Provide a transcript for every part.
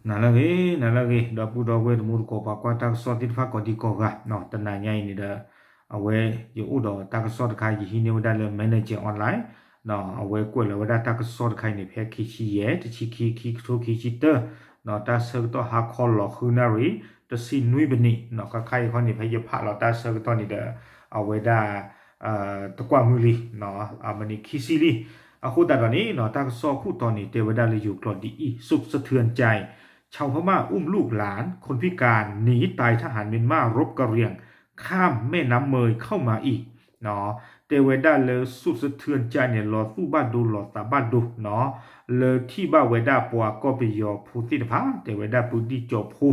နၤလၢအဂ့ၤ နၤလၢအဂ့ၤ ဒီပုၢ်ဒီဝဲၢ်တံၤသကိး ပှၤကွၢ်တၢ်ကစီၣ်သ့ၣ်တဖၣ်ကိးဒံကိးဂၤ, တနၤညါအံၤန့ၣ်ဒီး အဝဲယအိၣ်ဒီးတၢ်ကစီၣ်တခါ ယဟံးန့ၢ်ဝဲဒၣ်လၢ Manager Online, အဝဲကွဲးလီၤဝဲဒၣ်တၢ်ကစီၣ်တခါအံၤန့ၣ် ဖဲခံဆံယဲၢ် တဆံခံ ခံကထိခံဆံတၢ, တၢ်ဆၢကတီၢ်ဟါခီလီၤဃုနၣ်ရံၣ် တဆံနွံပနံး, ခါခါအံၤခီန့ၣ် ဖဲယဖးလီၤတၢ်ဆၢကတီၢ်န့ၣ်ဒီး အဝဲဒၣ် တကွၢ်မုၢ်လံ, မံးနံးခံဆံလံ. အဃိသတးဒီးန့ၣ် တၢ်ကစီၣ်ခိၣ်တီန့ၣ် တဲဝဲဒၣ်လၢယိၤကျိာ်ဒ်အံၤ, สุดสะเทือนใจ ชาวพม่าอุ้มลูกหลานคนพิการหนีตายทหารเมียนมารบกะเหรี่ยงข้ามแม่น้ำเมยเข้ามาอีก တဲဝဲဒၣ်လၢ สุดสะเทือนใจ န့ၣ် လီၤသူၣ်ဘၣ်ဒိလီၤသးဘၣ်ဒိ လၢထံၣ်ဘၣ်ဝဲဒၣ်ပှၤကီၢ်ပယီၤဖိသ့ၣ်တဖၣ် တဲဝဲဒၣ်ပုဒံၣ်ကၠီၤဖိ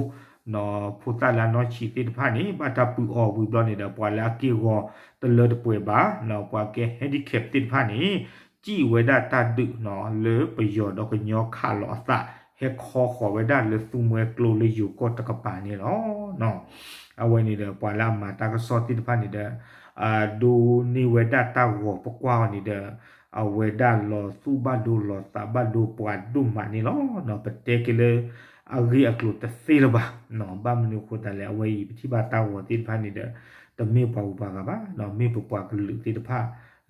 ဖိသၣ်လၢအနီၢ်ဆံးသ့ၣ်တဖၣ်န့ၣ် ဘၣ်တၢ်ပုၢ်အီၤဝံၤဘျီန့ၣ်ဒီး ပှၤလၢအက့ၢ်ဂီၤတလၢတပှဲၤဘၣ် ပှၤကဲ handicap သ့ၣ်တဖၣ်န့ၣ် စံၣ်ဝဲဒၣ်တၢ်ဒုး လၢပယီၤဒီးကညီခးလီၤအသး ဟဲခီဃီၤဝဲဒၣ်လၢသူမွဲကျိလၢယိၤကီၢ်တကပၤန့ၣ်လီၤ. အဝဲန့ၣ်ဒီး ပှၤလၢအမၤတၢ်ကစီၣ်သ့ၣ်တဖၣ်န့ၣ်ဒီး ဒိးန့ၢ်ဝဲဒၣ်တၢ်ဂီၤပကွၢ်အီၤန့ၣ်ဒီး အဝဲဒၣ်လီၤသူၣ်ဘၣ်ဒိလီၤသးဘၣ်ဒိပှၤဒိၣ်မးန့ၣ်လီၤ. ပတဲက့ၤလၢ အဂ့ၢ်အကျိၤတသ့လၢၤဘၣ်, ဘၣ်မနုၤအဃိသတးလဲၣ် အဝဲအံၤပထံၣ်ဘၣ်တၢ်ဂီၤသ့ၣ်တဖၣ်န့ၣ်ဒီး တမ့ၢ်ပှၤဂုၤပှၤဂၤဘၣ်, မ့ၢ်ပပှၤကလုာ်သ့ၣ်တဖၣ်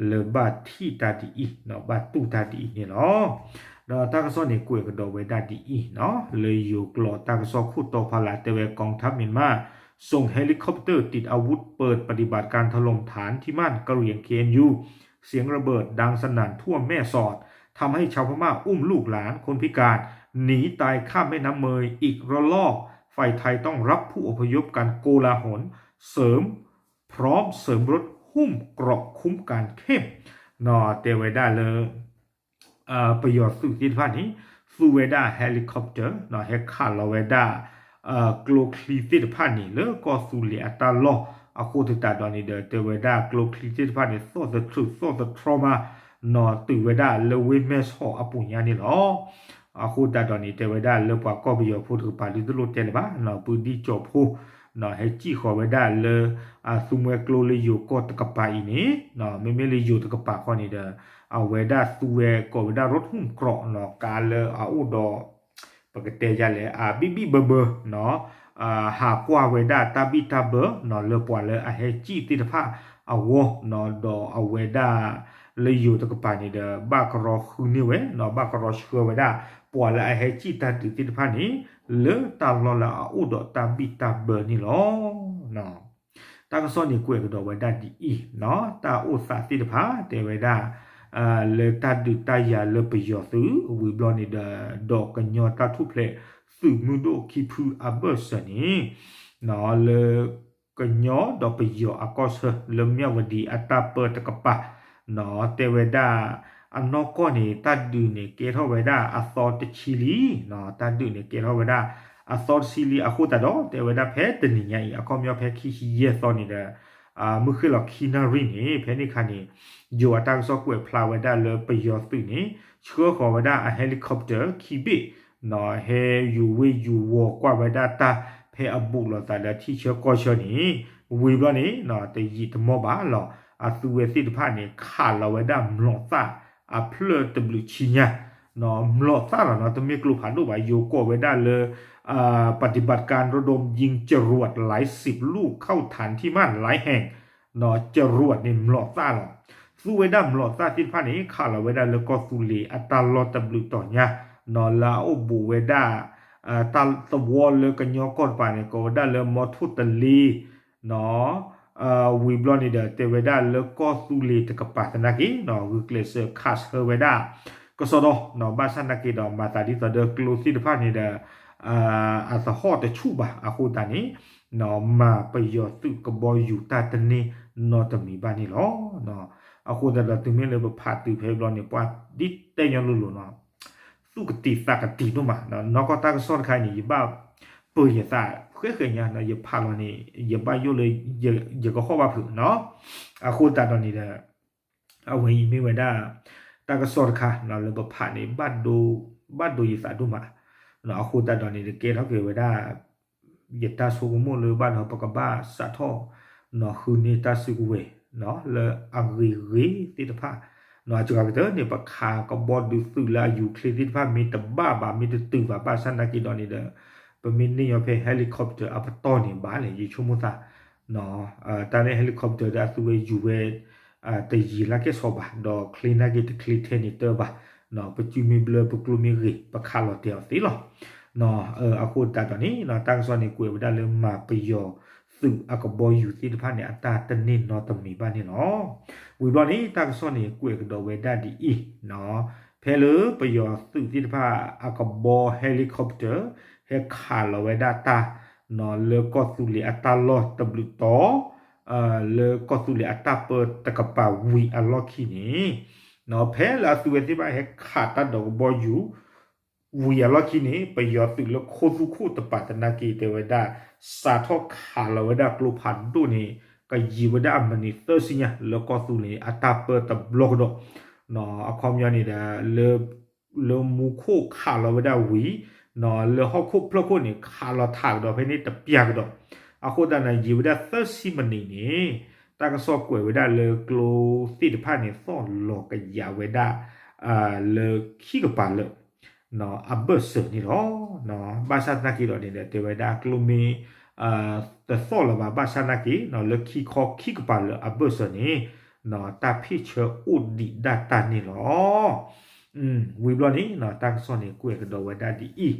လၢဘၣ်ထံၣ်တၢ်ဒ်အံၤ, ဘၣ်တူၢ်တၢ်ဒ်အံၤန့ၣ်လီၤ. ဒီးတၢ်ကစီၣ်န့ၣ်ကွဲးကဒီးဝဲဒၣ်ဒ်အံၤ, လၢယိၤကျိာ်တၢ်ကစီၣ်ခိၣ်တီဖီလာ်တဲဝဲ กองทัพเมียนมาส่งเฮลิคอปเตอร์ติดอาวุธเปิดปฏิบัติการถล่มฐานที่มั่นกะเหรี่ยง เคเอ็นยู เสียงระเบิดดังสนั่นทั่วแม่สอด ทำให้ชาวพม่าอุ้มลูกหลานคนพิการหนีตายข้ามแม่น้ำเมยอีกระลอก ฝ่ายไทยต้องรับผู้อพยพกันโกลาหล เสริม พร้อมเสริมรถหุ้มเกราะคุ้มกันเข้ม တဲဝဲဒၣ်လၢ ပယီၤသုးသ့ၣ်တဖၣ်န့ၣ် သူဝဲဒၣ် helicopter ဟဲခးလီၤဝဲဒၣ် ကျိချံသ့ၣ်တဖၣ်န့ၣ် လၢကီၢ်သူလ့ၤအတၢ်လီၢ် အဃိသတးဒီးန့ၣ်ဒီး တဲဝဲဒၣ်ကျိချံသ့ၣ်တဖၣ်န့ၣ် သီၣ်သထြုးသီၣ်သထြီမး တုၤဝဲဒၣ်လၢဝ့ၢ်မဲၢ်ဆီးအပူၤညါန့ၣ်လီၤ. အဃိသတးဒီးန့ၣ် တဲဝဲဒၣ်လၢပှၤကီၢ်ပယီၤဖိတကပၤ ဒ်သိးလိၣ်တဲလၢၤဘၣ် ပုဒံၣ်ကၠီၤဖိ ဟဲစံၣ်ဃီၤဝဲဒၣ်လၢ သူမွဲကျိလၢယိၤကီၢ်တကပၤအံၤန့ၣ် မ့မ့ၢ်လၢယိၤတကပၤခီန့ၣ်ဒီး အဝဲဒၣ်သူဝဲကိးဝဲဒၣ် รถหุ้มเกราะ ကါလၢအအိၣ်ဒီး ပကတဲယၤလဲၣ် အဘံၣ်ဘံၣ်ဘၢဘၢ ဟးကွၢ်ဝဲဒၣ်တၢ်ဘံၣ်တၢ်ဘၢ လၢပှၤလၢအဟဲစံၣ်သ့ၣ်တဖၣ်အဂီၢ် ဒီးအဝဲဒၣ် လၢယိၤတကပၤန့ၣ်ဒီး ဘၣ်ကရီဃုန့ၢ်ဝဲ ဘၣ်ကရီဆှၢဝဲဒၣ် ပှၤလၢအဟဲစံၣ်တၢ်ဒုးသ့ၣ်တဖၣ်န့ၣ် လၢတၢ်လီၢ်လၢအအိၣ်ဒီးတၢ်ဘံၣ်တၢ်ဘၢန့ၣ်လီၤ. တၢ်ကစီၣ်န့ၣ်ကွဲးကဒီးဝဲဒၣ်ဒ်အံၤ, တၢ်အိၣ်သးသ့ၣ်တဖၣ်တဲဝဲဒၣ် လၢတၢ်ဒုးတၢ်ယၤလၢပယီၤသုးဝံၤဘျီန့ၣ်ဒီး ဒီးကညီတၢ်ထူၣ်ဖျဲးသုးမုၢ်ဒိၣ်ခံဖုအဘၢၣ်စၢၤန့ၣ် လၢ ကညီဒီးပယီၤအကီၢ်ဆၢ လၢမၠၣ်ဝတံၤအတၢ်ပၢတကပၤ တဲဝဲဒၣ် အနီၢ်ကီၢ်န့ၣ် တၢ်ဒုးန့ၣ်ကဲထီၣ်ဝဲဒၣ်အသီတဆံလံ, တၢ်ဒုးန့ၣ်ကဲထီၣ်ဝဲဒၣ်အသီတဆံလံ အဃိသတးဒီး တဲဝဲဒၣ်ဖဲတနံၤညါအံၤ အခီပညီဖဲခံဆံယဲၢ်သီန့ၣ်ဒီး မုၢ်ဃ့ၢ်လီၤခံနၣ်ရံၣ်န့ၣ် ဖဲန့ၣ်ခါန့ၣ် ယိၤအတၢ်ကစီၣ်ကွဲးဖျါဝဲဒၣ်လၢပယီၤသုးန့ၣ် ဆှၢဃီၤဝဲဒၣ်အ helicopter ခံဘ့ၣ် ဟဲယူၤဝ့ၢ်ယူၤဝီၤကွၢ်ဝဲဒၣ်တၢ်ဖဲအဘူးလိာ်သးလၢထံဆၢကီၢ်ဆၢန့ၣ် ဝံၤဘျီန့ၣ် တယံာ်တမီၢ်ဘၣ်လီၤ အသုဝဲသ့ၣ်တဖၣ်န့ၣ် ခးလီၤဝဲဒၣ်မျိာ်သၣ်အဖျၢၣ်တဘျုးဆံညါ မျိာ်သၣ်လီၤနီၤ တမ့ၢ်ကျိဖးဒိၣ်ဘၣ် ယိၤကိးဝဲဒၣ်လၢ ปฏิบัติการระดมยิงจรวดหลายสิบลูกเข้าฐานที่มั่น หลายแห่ง จรวดန့ၣ်မျိာ်သၣ်လီၤ သူဝဲဒၣ်မျိာ်သၣ်သ့ၣ်တဖၣ်န့ၣ် ခးလီၤဝဲဒၣ်လၢကီၢ်သူလ့ၤအတၢ်လီၢ်တဘျုးတီၤညါ လၢအအိၣ်ဘူးဝဲဒၣ် တၢ်သဝီလၢကညီကီၢ်တပၤန့ၣ် ကိးဝဲဒၣ်လၢမီထိၣ်တလ့ ဝံၤဘျီန့ၣ်ဒီး တဲဝဲဒၣ်လၢကီၢ်သူလ့ၤတကပၤသနာ်က့ ဂုာ်ကျဲးစၢးခးဆၢဝဲဒၣ် ကစီဒီ ဘၣ်ဆၣ်နာ်က့ဒီး မၤသးဒ်သိးဒီးကျိသ့ၣ်တဖၣ်န့ၣ်ဒီး အသဟီၣ်တဆူၣ်ဘၣ် အဃိသတးန့ၣ် မၤပယီၤသုးကဘီယူၤတၢ်တန့ၢ်နီတမံၤဘၣ်န့ၣ်လီၤ. အဃိသတးဒီးတုၤမ့ၢ်လၢပဖးတုၤဖဲဘျီန့ၣ် ပှၤဒ်တဲညီလိၤလိၤနီၤ သူၣ်ကတံာ်သးကတံာ်ဒိၣ်မး နီၢ်ကီၢ်တၢ်ကစီၣ်တခါအံၤန့ၣ် ယဘၣ်ပၢၤယသးဃဲဃဲညါ ယဖးလီၤန့ၣ် ယဘၣ်ယိၣ်လၢ ယကဟီၣ်ဘၣ်ဖုးနီၤ အဃိသတးဒီးန့ၣ်ဒီး အဝဲအံၤမ့ၢ်ဝဲဒၣ် တၢ်ကစီၣ်တခါလၢပဖးန့ၣ် ဘၣ်ဒိယသးဒိၣ်မး အဃိသတးဒီးန့ၣ် ကဲထီၣ်က့ၤဝဲဒၣ် ယတၢ်ဆိကမိၣ်လၢဘၣ်ဒီးပကဘၣ်စးထီၣ် နီၤဃုန့ၢ်တၢ်စုကဝဲၤ လၢအဂ့ၤဂ့ၤသ့ၣ်တဖၣ် အစှၤကတၢၢ်န့ၣ် ပခးကဘီဒုးသုးလၢအယူၤချ့သ့ၣ်တဖၣ် မ့ၢ်တဘၣ်ဘၣ် မ့ၢ်တတုၤဘၣ် ဘၣ်ဆၣ်နာ်က့ဒီးန့ၣ်ဒီး ပမ့ၢ်န့ၢ်ညီဖဲ helicopter အပတီၢ်န့ၣ်ဘၣ်လဲၣ် ယဆိကမိၣ်သး တၢ်န့ၣ် helicopter ဒီးအသုဝဲယူၤဝဲ တယံာ်လၢကဲၣ်ဆိးဘၣ် ဒီးချ့နာ်က့တချ့ထဲန့ၣ်တၢ်ဘၣ်, ပစုမ့ၢ်ဘျၢ ပကျိမ့ၢ်ဂ့ၤ ပခးလီၤတဲာ်အီၤသ့လီၤ. အဃိသတးဒီးန့ၣ် တၢ်ကစီၣ်န့ၣ် ကွဲးဝဲဒၣ်လၢမၤပယီၤသုးအကဘီယူၤသ့ၣ်တဖၣ်န့ၣ် အတၢ်တန့ၢ်နီတမံၤဘၣ်န့ၣ်လီၤ. ဝံၤဘျီန့ၣ် တၢ်ကစီၣ်န့ၣ် ကွဲးကဒီးဝဲဒၣ်ဒ်အံၤ, ဖဲလၢပယီၤသုးသ့ၣ်တဖၣ်အကဘီ helicopter ဟဲခးလီၤဝဲဒၣ်တၢ် လၢကီၢ်သူလ့ၤအတၢ်လီၢ်တဘျုးတီၤ လၢကီၢ်သူလ့ၤအတၢ်ပၢတကပၤဝံၤအလီၢ်ခံန့ၣ်, ဖဲလၢအသုဝဲသ့ၣ်တဖၣ်ဟဲခးတၢ်ဒီးကဘီယူၤ ဝံၤအလီၢ်ခံန့ၣ် ပယီၤသုးလၢခိသူခိၣ်တပၤသနာ်က့တဲဝဲဒၣ် စးထီၣ်ခးလီၤဝဲဒၣ်ကျိဖးဒိၣ်န့ၣ် ကယံာ်ဝဲဒၣ်အမံးနံးသၢဆံညါ လၢကီၢ်သူလ့ၤအတၢ်ပၢတဘျီကဒီး, အခီပညီန့ၣ်ဒီး လၢမူခိၣ်ခးလီၤဝဲဒၣ်ဝံၤ လၢဟီၣ်ခိၣ်ဖျၢၣ်ခိၣ်န့ၣ် ခးလီၤထးကဒီးဖဲန့ၣ်တပျၢ်ကဒီး, အဃိသတးန့ၣ် ယံာ်ဝဲဒၣ်သၢဆံမံးနံးန့ၣ် တၢ်ကစီၣ်ကွဲးဝဲဒၣ်လၢကျိသ့ၣ်တဖၣ်န့ၣ် သီၣ်လီၤကယၤဝဲဒၣ် လၢခံကပၤလၢာ် အဘၢၣ်စၢၤန့ၣ်လီၤ. ဘၣ်ဆၣ်သနာ်က့ဒီးန့ၣ်ဒီး တဲဝဲဒၣ်ကျိမ့ၢ် တသီၣ်လၢၤဘၣ် ဘၣ်ဆၣ်သနာ်က့ လၢခံခီခံကပၤလၢာ်အဘၢၣ်စၢၤန့ၣ် တၢ်ဖ့ၣ်ဆၢအိၣ်ဒံးဒၣ်တၢ်န့ၣ်လီၤ. ဝံၤဘျီန့ၣ် တၢ်ကစီၣ်န့ၣ် ကွဲးကဒီးဝဲဒၣ်ဒ်အံ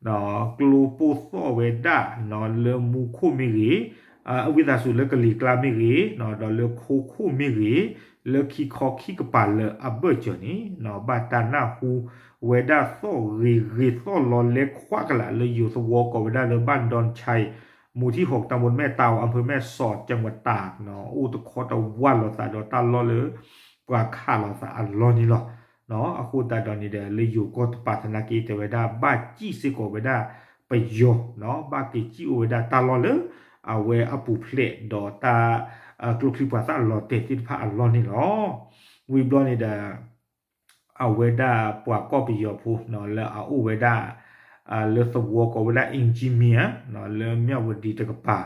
ၤ, ကျိပိၢ်သီၣ်ဝဲဒၣ် လၢမူခိၣ်မ့ၢ်ဂ့ၤ, အဝံသးစူၤလၢကလံၤကျါမ့ၢ်ဂ့ၤ, ဒီးလၢခိခိၣ်မ့ၢ်ဂ့ၤ, လၢခံခီခံကပၤလၢာ်အဘၢၣ်စၢၤန့ၣ် ဘၣ်တၢ်နၢ်ဟူဝဲဒၣ်သီၣ်ဂ့ၤဂ့ၤသီၣ်လီၤလဲခွးကလာ်လၢယိၤသဝီကိးဝဲဒၣ်လၢဘၣ်ဒွန်ဆဲး မူၤထံၣ်ဟီၣ် တၢ်မူၤမဲၣ်တၢ်အီၤ အဖၢၣ်မဲၣ်စီး ကၠဲးဝတၢ် အိၣ်တခီတဝၢ်လိာ်သးဒီးတၢ်လီၢ်လၢ ပှၤခးလိာ်သးအလီၢ်န့ၣ်လီၤ. အဃိသတးဒီးန့ၣ်ဒီး လၢယိၤကီၢ်တပၤသနာ်က့တဲဝဲဒၣ် ဘၣ်စံၣ်စ့ၢ်ကီးဝဲဒၣ်ပယီၤ, ဘၣ်က့ၤစံၣ်အိၣ်ဝဲဒၣ်တၢ်လီၢ်လၢ အဝဲအပူၤဖျဲးဒီးတၢ် ကျိချံပှၤသၣ်လီၤတဲာ်သ့ၣ်တဖၣ်အလီၢ်န့ၣ်လီၤ. ဝံၤဘျီန့ၣ်ဒီး အဝဲဒၣ်ပှၤကီၢ်ပယီၤဖိ လၢအအိၣ်ဝဲဒၣ် လၢသဝီကိးဝဲဒၣ် အ့ၣ်ကၠံမံၤ လၢမၠၣ်ဝတံၤတကပၤ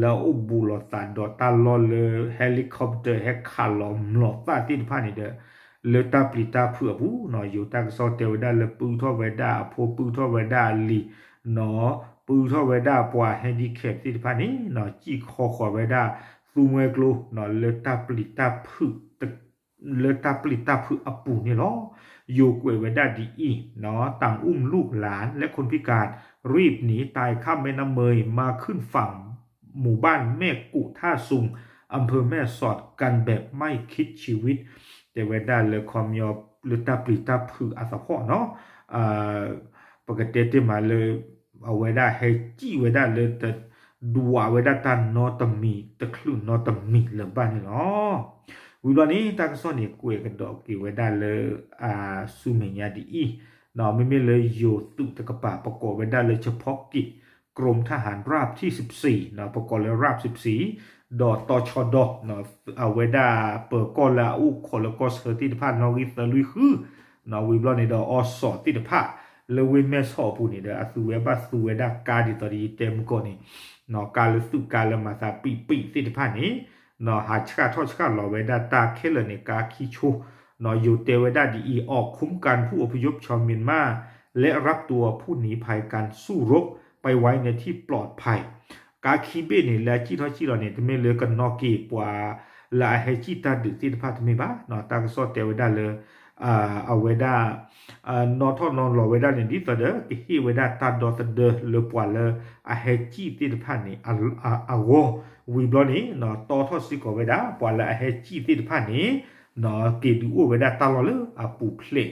လၢအအိၣ်ဘူးလိာ်သးဒီးတၢ်လီၢ်လၢ helicopter ဟဲခးလီၤမျိာ်သၣ်သ့ၣ်တဖၣ်န့ၣ်ဒီး လၢတၢ်ပျံၤတၢ်ဖုးအပူၤ ယိၤတၢ်ကစီၣ်တဲဝဲဒၣ်လၢ ပုၢ်ထီၣ်ဝဲဒၣ်အဖိ ပုၢ်ထီၣ်ဝဲဒၣ်အလံၤ ပုၢ်ထီၣ်ဝဲဒၣ်ပှၤ handicap သ့ၣ်တဖၣ်န့ၣ် စံၣ်ခီဃီၤဝဲဒၣ် သူမှဲကျိ လၢတၢ်ပျံၤတၢ်ဖုး လၢတၢ်ပျံၤတၢ်ဖုးအပူၤန့ၣ်လီၤ. ယိၤကွဲးဝဲဒၣ်ဒ်အံၤ, ต่างอุ้มลูกหลานและคนพิการ รีบหนีตายข้ามแม่น้ำเมย มาขึ้นฝั่งหมู่บ้านแม่กุท่าซุง อำเภอแม่สอด กันแบบไม่คิดชีวิต တဲဝဲဒၣ်လၢခီပညီ လၢတၢ်ပျံၤတၢ်ဖုးအသဟီၣ်နီၤ ပကတဲတ့ၢ်မးလၢ အဝဲဒၣ်ဟဲစံၣ်ဝဲဒၣ်လၢတ ဒွးဝဲဒၣ်တၢ်နီတမံၤ တချုးနီတမံၤလၢၤဘၣ်န့ၣ်လီၤ. ဝံၤဘျီန့ၣ် တၢ်ကစီၣ်န့ၣ် ကွဲးကဒီးက့ၤဝဲဒၣ်လၢ ဆူမဲာ်ညါဒ်အံၤ, မ့မ့ၢ်လၢယိၤသုးတကပၤ ပကိးဝဲဒၣ်လၢ เฉพาะกิจ กรมทหารราบที่สิบสี่ ပကိးလၢ ราบสิบสี่ ဒီးတီၤဆီဒီ အဝဲဒၣ်ပၢၤကီၢ်လၢအအိၣ်ခိးလၢကီၢ်ဆၢသ့ၣ်တဖၣ် နီၣ်ဂံၢ်သၢလွံၢ်ဃု ဝံၤဘျီန့ၣ်ဒီး အီစီၣ်သ့ၣ်တဖၣ် လၢဝ့ၢ်မဲၢ်ဆီးအပူၤန့ၣ်ဒီး အသုဝဲဘၣ်သူဝဲဒၣ်ကါဒ်သိးဒီးယတဲမုၢ်ကီၢ်န့ၣ် ကါလၢသုးကါလၢမၤသးပံးပံးသ့ၣ်တဖၣ်န့ၣ် ဟးဆှၣ်ထီၣ်ဆှၣ်လီၤဝဲဒၣ်တၢ်ခဲလၢာ်န့ၣ် ကါခံဆိ ယိၤတဲဝဲဒၣ်ဒ်အံၤ ออกคุ้มกันผู้อพยพชาวเมียนมาและรับตัวผู้หนีภัยกันสู้รบไปไว้ในที่ปลอดภัย ကါခံဘ့ၣ်န့ၣ် လၢအစံၣ်ထီၣ်စံၣ်လီၤန့ၣ် တမ့ၢ်လၢကနီၣ်က့ၤပှၤလၢအဟဲစံၣ်တၢ်ဒုးသ့ၣ်တဖၣ်တမ့ၢ်ဘၣ်. တၢ်ကစီၣ်တဲဝဲဒၣ်လၢ အဝဲဒၣ် နီၣ်ထီၣ်နီၣ်လီၤဝဲဒၣ်န့ၣ် ဒ်သိးဒီး ကဟ့ၣ်ဝဲဒၣ်တၢ်ဒီသဒၢလၢပှၤလၢအဟဲစံၣ်သ့ၣ်တဖၣ်န့ၣ် အဂီၢ် ဝံၤဘျီန့ၣ် တီထီၣ်စ့ၢ်ကီးဝဲဒၣ် ပှၤလၢအဟဲစံၣ်သ့ၣ်တဖၣ်န့ၣ် က့ၤဒုးအိၣ်ဝဲဒၣ်တၢ်လီၢ်လၢအပူၤဖျဲး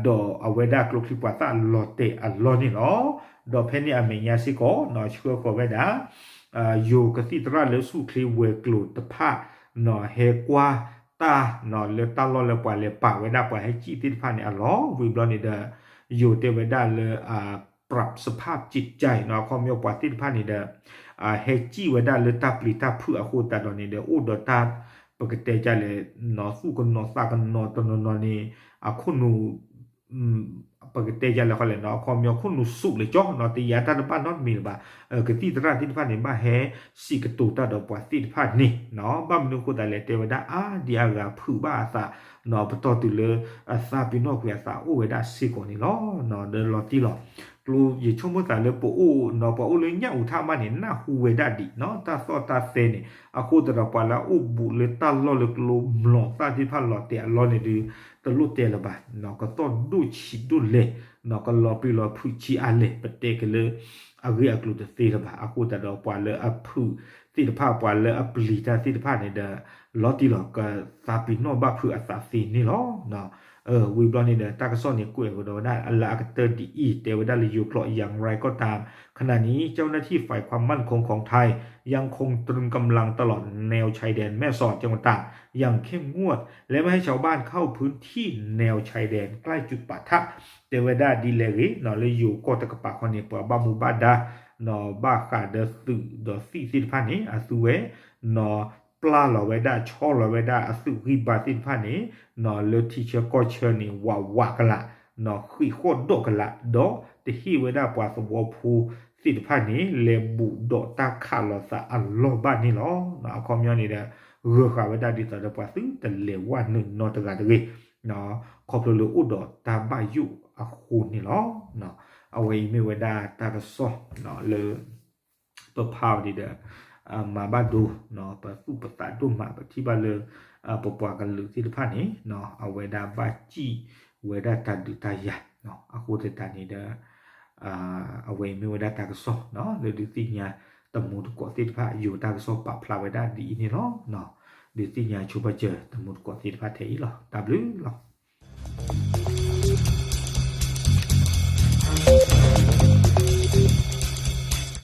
ဒီးအဝဲဒၣ်ကျိချံပှၤသၣ်လီၤတဲာ်အလီၢ်န့ၣ်လီၤ. ဒီးဖဲန့ၣ်အမဲာ်ညါစ့ၢ်ကီး ဆှၢဃီၤဝဲဒၣ် ယိၤကသံၣ်သရၣ်လၢဆူၣ်ချ့ဝဲၤကျိၤတဖၣ် ဟဲကွၢ်တၢ်လၢတၢ်လီၢ်လၢပှၤလဲၤပာ်ဝဲဒၣ်ပှၤဟဲစံၣ်သ့ၣ်တဖၣ်န့ၣ်အလီၢ် ဝံၤဘျီန့ၣ်ဒီး ယိၤတဲဝဲဒၣ်လၢ ပျးစဖးစံးကၠဲး အခီပညီပှၤသ့ၣ်တဖၣ်န့ၣ်ဒီး ဟဲစံၣ်ဝဲဒၣ်လၢတၢ်ပျံၤတၢ်ဖုးအဃိသတးဒီးန့ၣ်ဒီး အိၣ်ဒီးတၢ် ပကတဲကလဲၣ် သူၣ်ကနိးသးကနိးတနီၤနီၤန့ၣ် အခိၣ်နူာ် ပကတဲယၤလဲၣ်ဃီလဲၣ်နီၤ အခီပညီခိၣ်နူာ်စူးလၢကၠီနီၤ တယာ်တၢ်တဘၣ်နီတမံၤလၢၤဘၣ်. ကသံၣ်သရၣ်သ့ၣ်တဖၣ်န့ၣ် ဘၣ်ဟဲစံးကတိၤတၢ်ဒီးပှၤသ့ၣ်တဖၣ်န့ၣ်နီၤ ဘၣ်မနုၤအဃိသတးလဲၣ် တဲဝဲဒၣ်အါဒံအါဂၤဖုးဘၣ်အသးနီၤ ပတီၢ်တုၤလၢ အသးပ့ၤနီၣ်ကွံာ်အသးအိၣ်ဝဲဒၣ်စ့ၢ်ကီးန့ၣ်လီၤ. ဒီးလီၤတံၢ်လီၤ. ကျိယဆိကမိၣ်သးလၢပအိၣ်နီၤ ပှၤအိၣ်လၢညၣ်အူထၣ်မးန့ၣ် နၢ်ဟူဝဲဒၣ်ဒံးနီၤ တၢ်သီၣ်တၢ်သဲန့ၣ် အဃိသတးဒီးပှၤလၢအအိၣ်ဘူးလၢတၢ်လီၢ်လၢကျိမျိာ်သၣ်သ့ၣ်တဖၣ်လီၤတဲာ်အလီၢ်န့ၣ်ဒုး တလိၣ်တဲလၢၤဘၣ်နီၤ ကသီၣ်ဒိၣ်ဆံးဒိၣ်လဲၣ်နီၤ ကလီၤပျံၤလီၤဖုးဆံးအါလဲၣ် ပတဲက့ၤလၢ အဂ့ၢ်အကျိၤတသ့လၢၤဘၣ်. အဃိသတးဒီးပှၤလၢအဖုးသ့ၣ်တဖၣ် ပှၤလၢအပျံၤတၢ်သ့ၣ်တဖၣ်န့ၣ်ဒီး လီၤတံၢ်လီၤ ကသးပ့ၤနီၣ်ဘၣ်ဖုးအသးသ့န့ၣ်လီၤ. ဝံၤဘျီန့ၣ်ဒီး တၢ်ကစီၣ်န့ၣ်ကွဲးကဒီးဝဲဒၣ်လၢအကတၢၢ်ဒ်အံၤ တဲဝဲဒၣ်လၢယိၤကျိာ် อย่างไรก็ตาม ขณะนี้เจ้าหน้าที่ฝ่ายความมั่นคงของไทย ยังคงตรึงกำลังตลอดแนวชายแดนแม่สอดจังหวัดตากอย่างเข้มงวด และไม่ให้ชาวบ้านเข้าพื้นที่แนวชายแดนใกล้จุดปะทะ တဲဝဲဒၣ်ဒ်လဲၣ်ဂ့ၤနီၤ လၢယိၤကီၢ်တကပၤခီန့ၣ် ပှၤဘၣ်မူဘၣ်ဒါနီၤ ဘၣ်ဃးဒီးသုးဒီးသံၣ်သ့ၣ်တဖၣ်န့ၣ် အသုဝဲနီၤ ပျၢ်လီၤဝဲဒၣ် ဆီလီၤဝဲဒၣ်အသုးဂံၢ်ဘါသ့ၣ်တဖၣ်န့ၣ်နီၤ လၢထံဆၢကီၢ်ဆၢန့ၣ် ဝးဝးကလာ်နီၤ ဃံးဃီၣ်ဒီးကလာ် ဒီးတဟ့ၣ်ဝဲဒၣ်ပှၤသဝီဖိသ့ၣ်တဖၣ်န့ၣ် လဲၤဘူးဒီးတၢ်ခးလီၤသးအလီၢ်ဘၣ်န့ၣ်လီၤ. အခီပညီန့ၣ်ဒီး ဂၢၤဃာ်ဝဲဒၣ်ဒ်သိးဒီးပှၤသုတလဲၤဝဲနုာ်နီတဂၤတဂ့ၤ ခီဖျိလၢအိၣ်ဒီးတၢ်ဘၣ်ယိၣ်အဃိန့ၣ်လီၤ. အဝဲအံၤမ့ၢ်ဝဲဒၣ်တၢ်ကစီၣ်လၢ ပဖးအီၤဒ်ဒီး မၤဘၣ်ဒိ ပသူၣ်ပသးဒိၣ်မး ပထံၣ်ဘၣ်လၢ ပပှၤကလုာ်သ့ၣ်တဖၣ်န့ၣ် အဝဲဒၣ်ဘၣ်စံၣ်ဝဲဒၣ်တၢ်ဒုးတၢ်ယၤ အဃိသတးန့ၣ်ဒီး အဝဲအံၤမ့ၢ်ဝဲဒၣ်တၢ်ကစီၣ် လၢဒုးသ့ၣ်ညါတမူတကိးသ့ၣ်တဖၣ် ယိၤတၢ်ကစီၣ်ပာ်ဖျါဝဲဒၣ်ဒ်အံၤန့ၣ်လီၤ. ဒုးသ့ၣ်ညါဆိပာ်စၢၤတမူတကိးသ့ၣ်တဖၣ်ထဲအံၤလီၤ. တၢ်ဘျုးလီၤ.